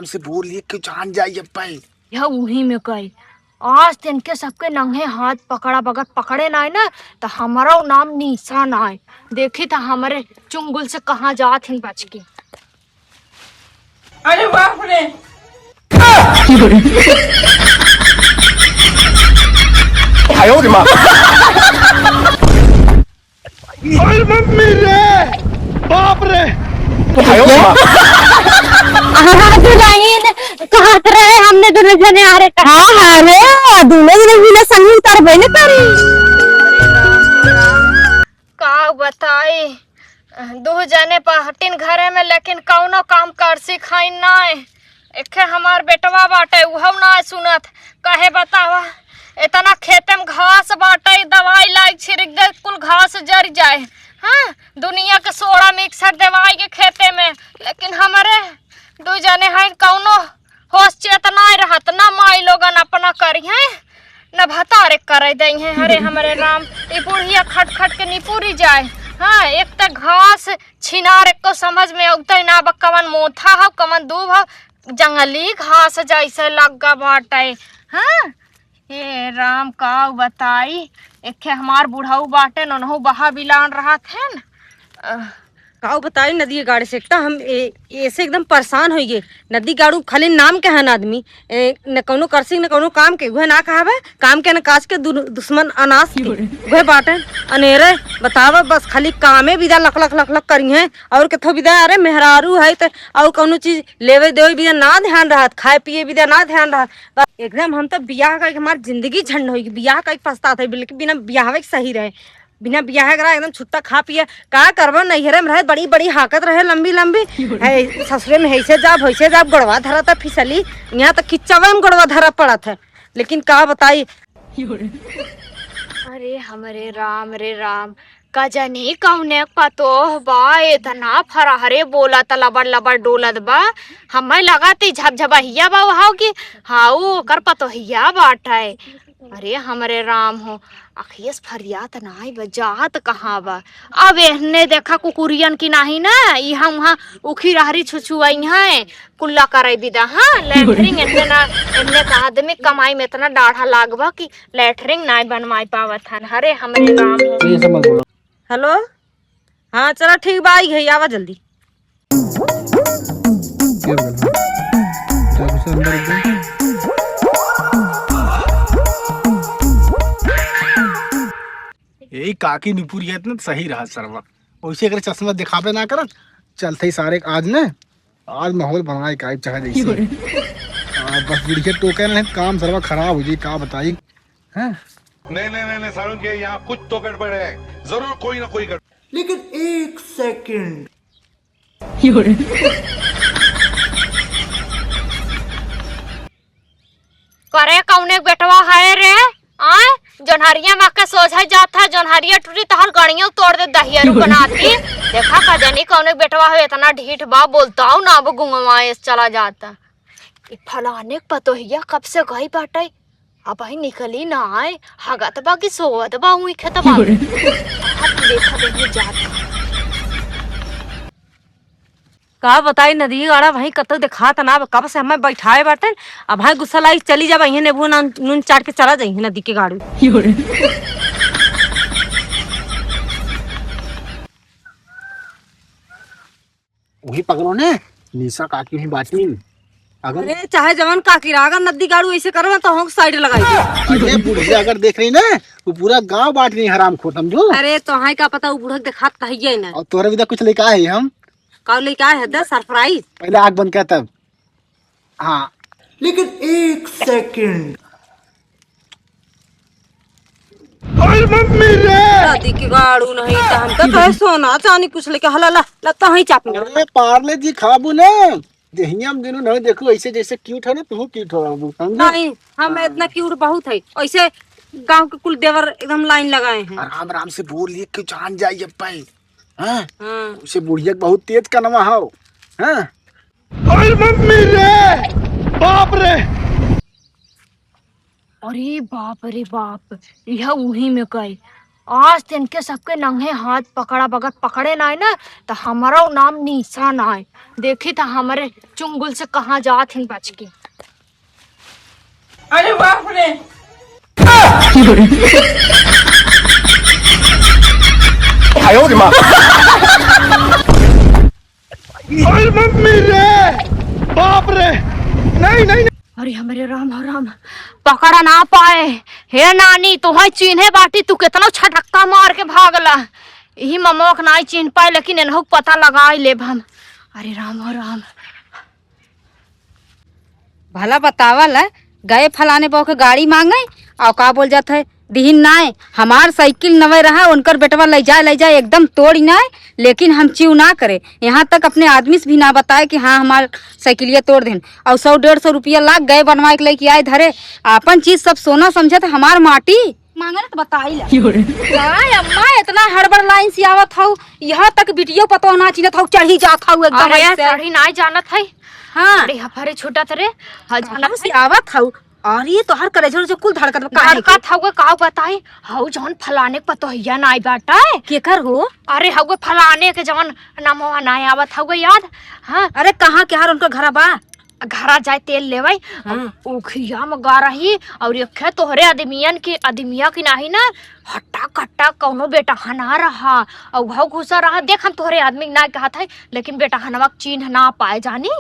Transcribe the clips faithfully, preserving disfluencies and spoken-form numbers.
आराम से बोल, ये क्यों जान जाई अब भाई? यह उही में कही, आज तिनके सबके नंगे हाथ पकड़ा बगत पकड़े नाय ना, त हमरो नाम निशा नाय। देखी त हमरे चुंगुल से कहाँ जात हिन बच के। अरे बाप रे। आयो रे माँ। अरे मम्मी रे, बाप रे। आयो रे माँ। हाँ, दुल्हन, कहाँ से रहे हमने दोनों जने? अरे कहाँ है रे? दोनों जने मिले संगी उतरबे न करी। का बताई, दू जने बहटिन घरे में, लेकिन कौनो काम करसी खाइन नाय। एखे हमार बेटवा बाटे, उहउ नाय सुनत। कहे बतावा, इतना खेते में घास बाटे, दवाई लाई छिड़क दे, कुल घास जर जाए। हाँ, दुनिया के सोड़ा मिक्सर दवाई के खेते में, लेकिन हमरे दू जने हैं, कौनो होश चेत नाय रहत, ना माई लोगन अपना करिहैं, न भतारे करे दइहैं। अरे हमरे राम, ई बुढ़िया खट खट के निपुरी जाए। हाँ, एक त घास छिनार एको समझ में अउतै ना बा, कवन मोथा हौ, कवन दूब हौ, जंगली घास जैसे लग्गा बाटै। हाँ, हे राम, काउ बताई, एखे हमार बुढ़ऊ बाटे, नोनहु बहा बिलान रहत हैं। अह, काउ बताई, नदी के गाड़े से एक त हम ए-, एसे एकदम परेशान होइ गए। नदी गाड़ू खाली नाम के हन आदमी, ए, न कौनो करसी, न कौनो काम के, उहे ना कहावे, काम के न काज के, दु-, दुश्मन अनाज के, उहे बाटे। अनेरे बतावा, बस खाली कामे बिदा लख लख लख लख करिहैं, और केथो बिदा, अरे मेहरारू है त और कौनो चीज लेवे देवे बिदा ना ध्यान रहत, खाए पिए बिदा ना ध्यान रहत। बस एकदम हम त बियाह करके हमार जिंदगी झंड होई, बियाह करके पछतात है, बल्कि बिना बियाहवे के सही रहे। बिना बियाह करा एकदम छुट्टा खा पिए। का करबो, नैहरे में रहे, बड़ी बड़ी हाकत रहे, लंबी लंबी। है, ससुरे में ऐसे जाब, वैसे जाब, गोड़वा धरत है फिसली। यहाँ तक किच्चावे में गोड़वा धरा पड़त है। लेकिन का बताई। अरे हमरे राम रे राम, का जानी कौने पतोह बा, इतना फरहरे बोलत, लबर लबर डोलत बा। हमें लगत ई झबझबहिया बा, हाउ कि हाउ ओकर पतोहिया बाटे। अरे हमरे राम हो, अखियस फरियात नाई बा, जात कहाँ बा? अब एहने देखा कुकुरियन की नाही ना, इहाँ उहाँ उखी रहरी छुछुआई हैं, कुल्ला करे बिदा, हाँ, लेटरिंग एहने ना, एहने का आदमी कमाई में इतना डाढ़ा लाग बा कि लेटरिंग नाई बनवाई पावत हन। अरे हमरे राम हो। ये समझ लो। हेलो, हाँ, चला ठीक बा, आई गई, आवा जल्दी। के बोला? जा घुसा अंदर एकदम। यही काकी निपुरिया इतना सही रहा सरवा। वैसे अगर चश्मा दिखावे ना करत, चलते ही सारे आज ने, आज माहौल बनाए का चाहे जैसे। हाँ, बस बुढ़िया टोके ना, काम सरवा खराब हो जाई, का बताई, हैं? नहीं, नहीं, नहीं, नहीं, सारुण के यहाँ कुछ तो गड़बड़ है, जरूर कोई ना कोई गड़बड़। लेकिन एक सेकंड। करे कौने बेटवा है रे? आय, जोन्हरिया माँ के सोझा जात है, जोन्हरिया टूटी तहर गड़ियों तोड़ दे, दहियरू बनाती। देखा का जानी कौने बेटवा है, इतना ढीठ बा, बोलता हूँ ना, अब गुंगवा एस चला जाता। ई फलाने के पतोहिया कब से गई बाटे, अबहीं निकली ना आए, हगत बा कि सोवत बा उही खेतवा में। अब देखा देखी जात। का बताई नदी गाड़ा भाई कतौ देखात ना बा, कब से हमें बैठाए बाटे, अब भाई गुस्सा लाई चली जा भाई, नेबू ना नून चाट के चला जाई नदी के गाड़ू। वही पकड़ो ने, निशा काकी वही बाटी। अगर अरे, चाहे जवन काकी रहा, अगर नदी गाड़ू ऐसे करवा, तो हम साइड लगाई। अरे, बुढ़िया अगर देख रही ना, वो पूरा गांव बांट रही हराम खोर, समझो। अरे, तो हाय का पता, वो बुढ़क देखात कहिए ना। और तोहरे भी तो कुछ लेके आए हम। का लेके आए हैं? दे सरप्राइज। पहले आंख बंद कर तब। हाँ। लेकिन एक सेकंड। अरे मम्मी रे! शादी के गाड़ू नहीं तो हम तो कहे सोना चांदी कुछ लेके हला ला, ला तो ही चापी। अरे पार्ले जी खाबू ना, देहिया में दिनों नहीं देखो ऐसे जैसे क्यूट है ना, तू क्यूट हो बाबू, समझो? नहीं, हम हाँ। इतना क्यूट बहुत है, ऐसे गांव के कुल देवर एकदम लाइन लगाए हैं। आराम आराम से बोल, ये क्यों जान जाए अब भाई? हाँ? हाँ। उसे बुढ़िया के बहुत तेज कनवा हो, हाँ? अरे मम्मी रे, बाप रे। अरे बाप रे बाप, यह उही में कई। आज तिनके सबके नंगे हाथ पकड़ा, बगत पकड़े नाई ना, त हमरो नाम निशान आए। देखी त हमरे चुंगुल से कहाँ जात हिन बच के। अरे बाप रे। अरे मम्मी रे, बाप रे, नहीं, नहीं, नहीं। अरे हमरे राम हो राम, पकड़ा ना पाए। हे नानी, तोहई चीन्हे बाटी, तू केतनो छटक्का मार के भागला। इही ममोक नाई चीन्ह पाए, लेकिन एनहु के पता लगाई लेब हम। अरे राम हो राम। भला बतावा ला, गए फलाने बहू के गाड़ी मांगे, और का बोल जात है, दिहिन नाय, हमार साइकिल नवे रहा, उनकर बेटवा ले जाए, ले जाए, एकदम तोड़ी नाय, लेकिन हम चिउ ना करे। यहाँ तक अपने आदमी से भी ना बताए कि हाँ, हमार साइकिलिया तोड़ देन। और सौ डेढ़ सौ रुपया लाग गए बनवाए के लेके आए धरे, आपन चीज सब सोना समझत, हमार माटी मांगे ना तो बताई ला। काय अम्मा, इतना हड़बड़ लाइन से आवत हऊ, यहाँ तक बिटियो पतो ना चिन्हत हऊ, चढ़ी जात हऊ एकदम अरे, ऐसे। चढ़ी नाय जानत है। हाँ। अरे, हफरे छूटत रे। हाँ, जानत कहाँ से है। आवत हऊ? अरे, तोहर करेजवा जो कुल धड़कत बा, काहे के? धड़कत हउए, का बताई? हऊ जौन फलाने के पतोहिया नाय बाटे। केकर हो? अरे, हउए फलाने के जौन नमवा नाय आवत हउए याद। हाँ। अरे, कहाँ के हर उनका घरा बा? घरा जाए तेल लेवई, हाँ। उखिया में गा रही, और एक है तोहरे आदमियन के, आदमिया की नाही ना, हट्टा कट्टा कौनो बेटहना रहा, और घाव घुसा रहा। देख, हम तोहरे आदमी के ना कहत है, लेकिन बेटहनवा के चिन्ह ना पाए जानी,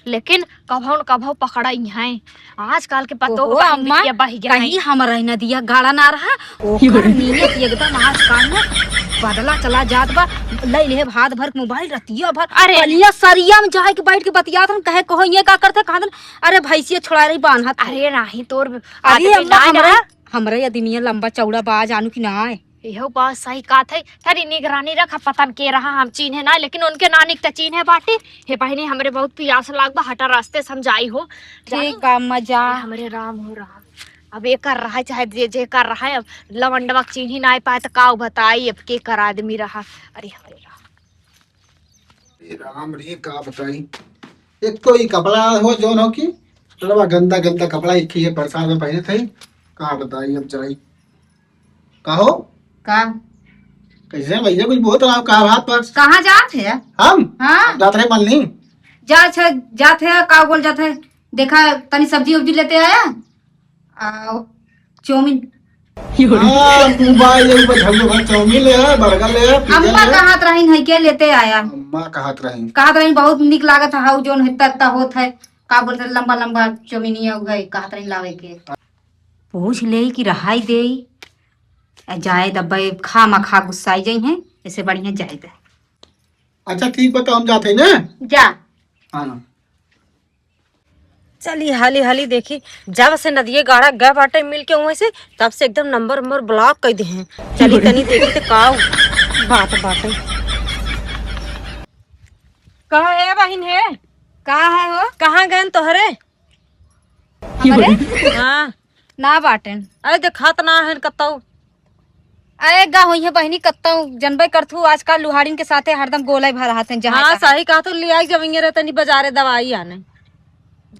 लेकिन कभौ न कभौ पकड़ई हैं। आजकल के पतोह ओहो, बहिन अम्मा, बिटिया बहि गया कहीं है। हमरा ही नदिया गाड़ा ना रहा, ओकर नीयत एकदम आजकल में बदला चला जात बा। ले ले हाथ भर के मोबाइल रतिया भर, अरे। कलिया सरिया में जाए के बैठ के बतियात हन, कहे कहो ये का करते, कहा दन, अरे भैंसिया छोड़ा रही बान्हत। अरे नाही तोर अरे आदमी अम्मा, ना हमरा, ना। हमरा ये दिनिया लंबा चौड़ा बा, जानू कि ना? इहो बात सही कहत है, तनी निगरानी रखा, पता न के रहा, हम चीन्हे ना, लेकिन उनके नानी के त चीन्हे बाटी। हे बहिनी, हमरे बहुत पियास लाग बा, हटा रास्ते से हम जाई हो। ठीक बा, अम्मा, जा। हमरे राम हो राम। अब एकर रहा, चाहे जे, जे कर रहा है, अब लवंडवा के चीन्ही ना पाए, त का बताई, अब के कर आदमी रहा। अरे, हमरे राम। ए राम रे, का बताई, एक तो ई कपड़ा हो, जौन हो कि, कपड़वा गंदा, गंदा कपड़ा, एक ही है, बरसात में पहने थे, का बताई, अब जाई। का हो? का? कैसे भैया, कुछ बहुत रहा हो, का बात पर? कहाँ जात है? हम? हाँ। जात रहे मलनी। जा, अच्छा, जात है, का बोल जात है? देखा, तनी सब्जी उब्जी लेते आया। आ, चाउमीन। हाँ, मोबाइल यही पर झगड़े भर चाउमीन ले आ, बर्गर ले आ, पिज्जा अम्मा ले आ। कहत रहीन है के लेते आया। अम्मा कहत रहीन। कहत रहीन बहुत निक लागत है, हाउ जौन है तत्ता होत है, का बोलते हैं, लंबा लंबा चाउमीनिया है, कहत रहीन लावे के। पूछ ले कि रहाई दे, आ जाए दब्बे, खा मखा गुस्साई जाई हैं, ऐसे बढ़िया जाए दे। अच्छा ठीक बा, तो हम जाते हैं ना। जा। हाँ। चली हाली हाली देखी, जब से नदिये गाड़ा गए बाटे मिल के वहीं से, तब से एकदम नंबर नंबर ब्लॉक कर दे हैं। चली तनी देखी तो का बात बाटे। कहा है बहिन है? का है हो? कहाँ गए तोहरे? हमरे? हाँ। ना बाटेन। अरे देखात ना है कतौ। अरे गा होई है बहिनी, कत्तौ जनबे करथू, आजकल लुहारिन के साथे हरदम गोले भर रहत हैं, जहाँ हाँ, तहाँ। सही कहा तू, लियाई जब इंगे रहे तनी बाजारे दवाई आने।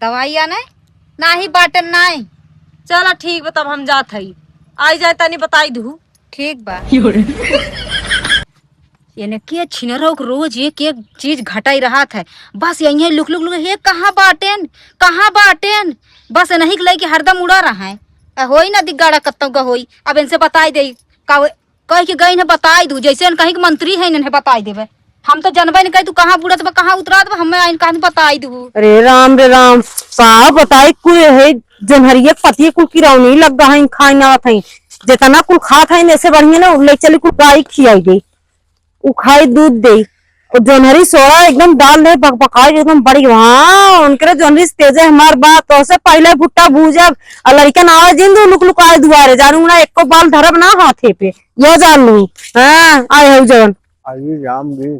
दवाई आने? नाही बाटन नाही। चला ठीक बा, तब हम जात हई, आई जाए तनी बताई दू। ठीक बा। एने के छिनरौक रोज एक एक चीज घटाई रहत है। बस यहीं लुक लुक लुक, "हे कहाँ बाटेन, कहाँ बाटेन?" बस एनही के लइके हरदम उड़ा रहा है। आ होई ना दिग्गाड़ा कत्तौ का होई। अब इनसे बताई देई, का होई? कह के गई इन्हें बताई दू, जैसे इन्हें कहीं के मंत्री है इन्हें बताई देबे। हम तो जनबे नहीं कही तू कहाँ बुड़त बा, कहाँ उतरात बा, हमें आइन कहाँ बताई दू। अरे राम रे राम, का बताई कोई है, जनहरिया के पतिये कुल किरौनी लग गा है, खाई ना आवत है। जितना कुल खात है, ऐसे बढ़िया ना, ले चली कुल गाय खियाई दे। उ खाई दूध देई। और जोन्हरी सोड़ा एकदम डाल दे, बकबकाई एकदम बड़ी, हाँ, उनकरे जोन्हरी से तेजे हमार बात, तो से पहले भुट्टा भूजब, और लड़कन आवे जिन दू लुक लुक आए दुआरे, जानू ना एको बाल धरब ना हाथे पे, यह जान लू। हाँ, आए हो जवन। अरे राम जी,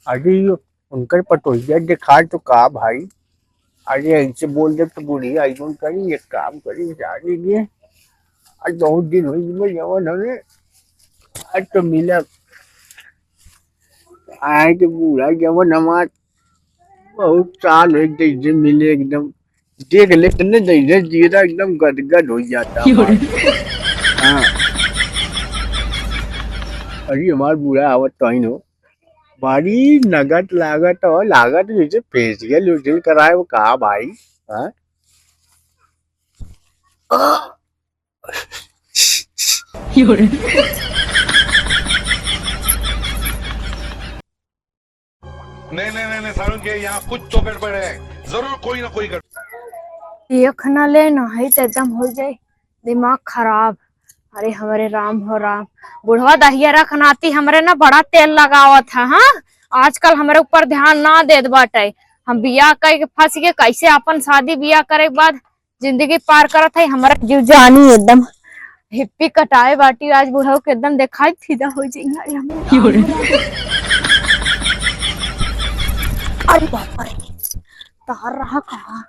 अरे ये उनकर पतोहिया दिखाए तो का भाई? अरे, ऐसे बोल दे तो बुढ़िया, ऐसे करी, एक काम करी, जाने दे। आज बहुत दिन हो गए जवन हमें, आज तो मिला। आए के बूढ़ा जवन हमार बहुत साल हो गए, जैसे मिले एकदम। देख ले तने, जैसे जीरा एकदम गदगद हो जाता हमार। हाँ। अरे हमार बूढ़ा आवत तो ही नो। बड़ी नगद लागत हो, लागत जैसे facial वेशियल कराए हो का भाई? हाँ? नहीं, नहीं, नहीं, नहीं, सारुण के यहाँ कुछ तो गड़बड़ है, जरूर कोई ना कोई गड़बड़। एक ना ले ना है तो एकदम हो जाए दिमाग खराब। अरे हमरे राम हो राम, बुढ़वा दहिया रख नाती हमरे ना बड़ा तेल लगावत है। हाँ, आजकल हमरे ऊपर ध्यान ना देत बाटे। हम बियाह कई के फंस के कैसे अपन शादी बियाह करे के बाद जिंदगी पार करत है, हमरा जीव जानी एकदम हिप्पी कटाए बाटी। आज बुढ़ऊ के एकदम देखाई फिदा हो जाई। अरे हम अरे बाप रे, तहर रहा कहाँ?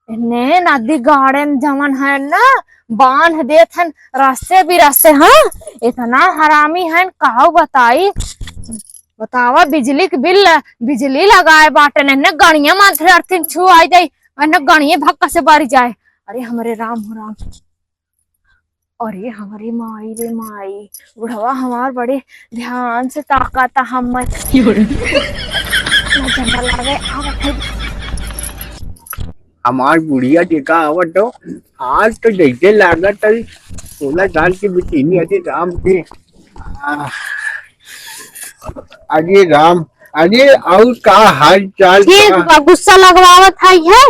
एने नदी गाड़न जवन है ना, बांध देत हन रास्ते बिरास्ते। हाँ, इतना हरामी हन, काऊ बताई। बतावा, बिजली के बिल, बिजली लगाए बाटे ने, ने गणिया माथे अर्थिन छू आई जाई, ने गणिये भक्का से बारी जाए। अरे हमरे राम हो राम, अरे हमरे माई रे माई, बुढ़वा हमार बड़े ध्यान से ताकता हम। ना झंडा लागे, आवत है। हमार बुढ़िया देखा आवत हो, आज तो जैसे लागत है सोलह साल की बिटिया, अरे राम के। आ, अरे राम, अरे और का हाल चाल ठीक बा? गुस्सा लगवावत है, है?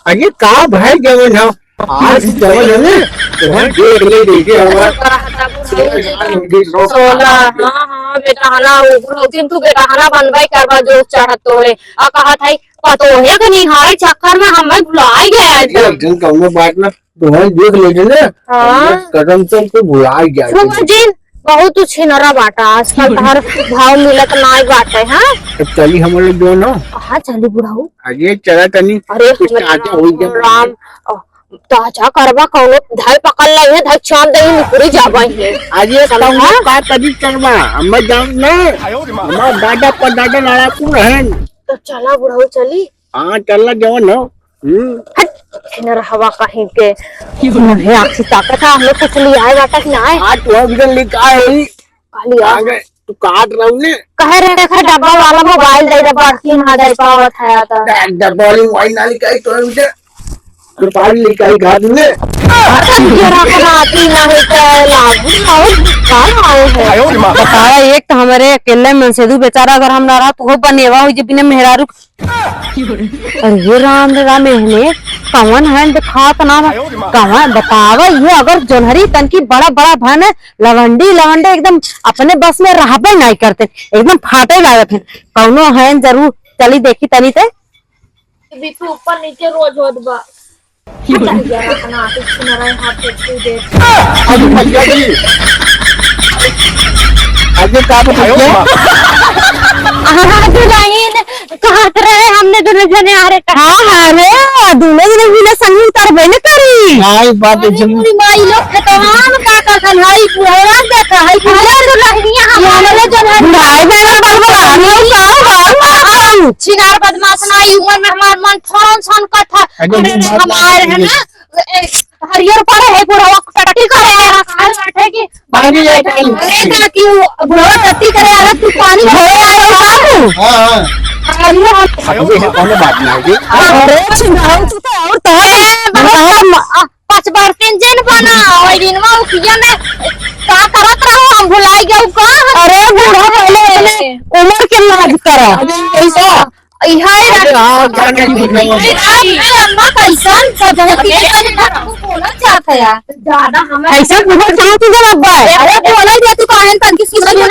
अरे का भाई जवन हो, आज जवन है ना, तोहर देख ले, देखे हमार सोलह, हाँ, हाँ, बेटहना, उ बुढ़ौती में तू बेटहना बनबे करबा, जो चढ़त तोरे। आ कहत है, पतोहे के निहारे चक्कर में हमें भुलाइ गया है। एकदम कौनो बात ना, तोहर देख लेते ना, हाँ। कसम से हमको भुलाइ गया है। सुमन जी, बहुत तू छिनरा बाटा, आजकल तोहर भाव मिलत नाई बाटे, हाँ? अब चली हम लोग दोनों। कहाँ चली बुढ़ऊ? अरे चला तनी, अरे कुछ हमरे ताजा राम, होई जाए। राम, अ, ताजा करबा कौनो, धर पकड़ लई है, धर चांद दही निकुरी जाबा ही। अरे समझा? कौनो का तरी करबा, हम जान ना, हमार दादा परदादा लड़ाकू रहन। तो चला बुढ़ऊ चली। हाँ, चलना जवन हो। हम्म। हट, छिनरहवा कहीं के। मुँहे आँखी ताकत है, हमने कुछ लिया है बाटा कि ना है? हाँ, तू हम जन लिखा है ही। का लिया? आ गए, तू काट रहा हूँ ने। कहे रहे, देखे डब्बा वाला मोबाइल दे दे, बड़की ना दे पावत है तो। डब्बा वाली मोबाइल ना लिखा है, तो हम जन कृपाली लिखा है, घर में। अरे, ये रख राती ना है तो लागू, बहुत गाल आए है। बतावा, एक तो हमारे अकेले में से दू बेचारा, अगर हम ना रहा, तो वो बनेवा हुई, जब बिना मेहरारू अरे ये राम रे राम, एहने कवन है देखात ना बा? कवन बतावा, ये अगर जोन्हरी तनकी बड़ा बड़ा भन लवंडी लवंडे एकदम अपने बस में रहबे नहीं करते, एकदम फाटे लागत है। कौनो है जरूर, चली देखी तनी ते। बीपी ऊपर नीचे रोज होत बा। हट जा, अपना आके छीना रहे, हाथ से छू दे। अरे भैया जी, अरे का बता दिया? हाँ, दुल्हन कहत रहे हमने दोनों जने आ रहे का। हाँ, हाँ रे, दोनों जने मिले संग उतरबे न करी। हाँ, ये बात तो अरे जरूर। पूरी माई लोग के तो हम का करतन, हई बुढ़वा देखा, हई बुढ़वा दुल्हनिया हमारे जो है बुढ़ाई वाला बाबा, हम लोग का, का, का, का। छिनार बदमाश ना, ई उम्र में हमार मन फौरन सन कथा। अरे, अरे, हमार है ना, ए, हरियर पड़े है, बुढ़वा टट्टी करे आ रहा, खाए बैठे कि पानी ले, पानी। अरे, का कि वो बुढ़वा टट्टी करे आ रहा, तू पानी भरे आ रहा बाबू। हाँ, हाँ। अरे, हम अबे, ये कौनो बात ना है जी। अरे, छिनाऊ, तू तो और तो है। ए, बहुत हम, आ, पाँच बार तीन जिन बना, और इनवा उठिया में का करत रहो, हम भुलाई गए का। अरे, बूढ़ा पहले अपने उम्र के लाज करा। अरे, ऐसा। इहाई अरे, हाँ, जाने दे, जाने दे। अरे, अम्मा कैसन सजन की कैसन बोलत जात है यार। ज्यादा हमें ऐसा बोलत जात है अब्बा। अरे, बोले दे तू काहे तन की सुनाई दे, दे।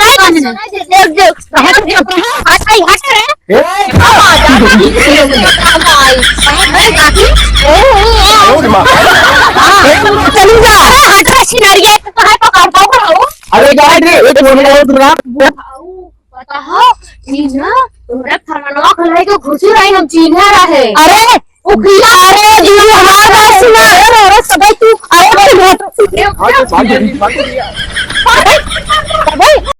हट, हट, हट, हट रे। ए! चली जा। अरे, हट रे, छिनरिया, तो काहे पकड़ता हूँ? अरे, जा रे, एक मिनट और रुक। बताओ, ई ना, तोहरा फलनवा खलाई के घुसुर आई, हम चीन्हा रहे। अरे, उखिया, अरे, दीदी, हमार बात सुना। अरे, अरे, सबे तू, अरे, अरे, भाग, भाग, भाग, भाग। अरे,